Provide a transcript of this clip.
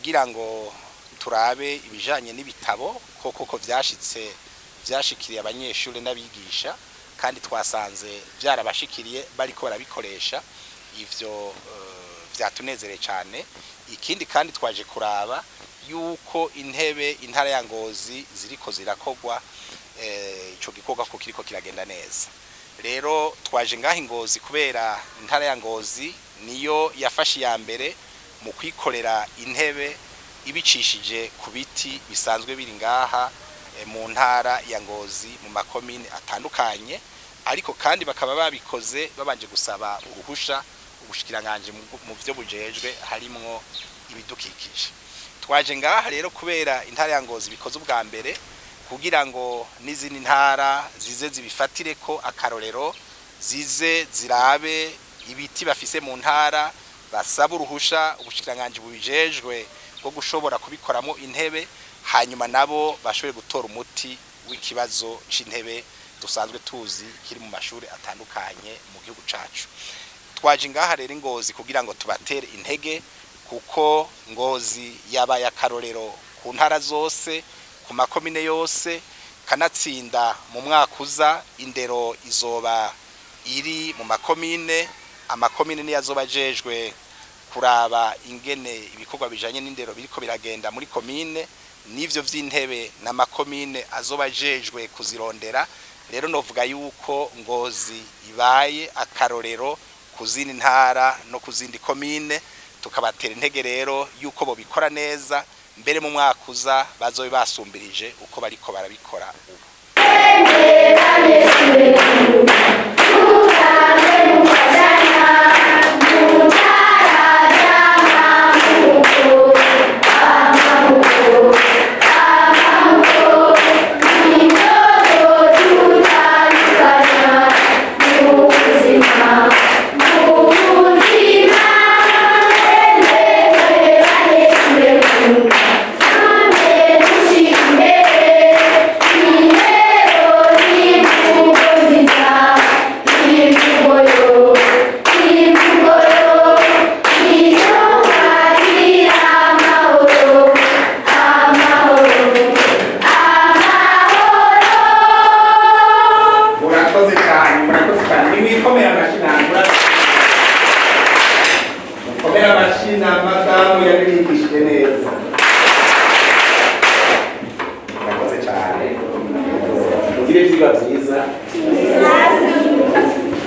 Kugira ngo turabe ibijanye n'ibitabo koko ko vyashitse, vyashikiriye abanyeshuri n'abigisha, kandi twasanze vyarabashikiriye, bariko barabikoresha. Ivyo vyatunezereye cyane. Ikindi kandi, twaje kuraba yuko intebe intara ya Ngozi ziriko zirakogwa, ico gikorwa ko kiriko kiragenda neza. Rero twaje ngaha Ingozi kubera intara ya Ngozi niyo yafashe iya mbere mu kwikorera intebe ibicishije ku biti bisanzwe biri ngaha mu ntara ya Ngozi mu makomine atandukanye, ariko kandi bakaba babikoze babanje gusaba uruhusha ubushikiranganje mu vyo bujejwe harimwo ibidukikije. Twaje ngaha rero kubera intara ya Ngozi bikoze ubwa mbere, kugira ngo n'izindi ntara zize zibifatire ko akarorero, zize zirabe ibiti bafise mu ntara, basaba uruhusha ubushikiranganje bubijejwe bwo gushobora kubikoramo intebe, hanyuma nabo bashobore gutora umuti w'ikibazo c'intebe dusanzwe tuzi kiri mu mashuri atandukanye mu gihugu cacu. Twaje ngaha rero Ingozi kugira ngo tubatere intege, kuko Ngozi yabaye akarorero ku ntara zose, ku makomine yose. Kanatsinda mu mwaka uza indero izoba iri mu makomine. Amakomine niyo azoba ajejwe kuraba ingene ibikorwa bijanye n'indero biriko biragenda muri komine, n'ivyo vy'intebe n'amakomine azoba ajejwe kuzirondera. Rero novuga yuko Ngozi ibaye akarorero ku zindi ntara no ku zindi komine. Tukabatera intege rero yuko bobikora neza, mbere mu mwaka uza bazobe basumbirije uko bariko barabikora ubu. Murakoze cyane, murakoze cyane. Nimwikomere amashyi ntabwo mukomere amashyi na madamu yabibigishije neza. Murakoze cyane, mugire ibyigwa byiza.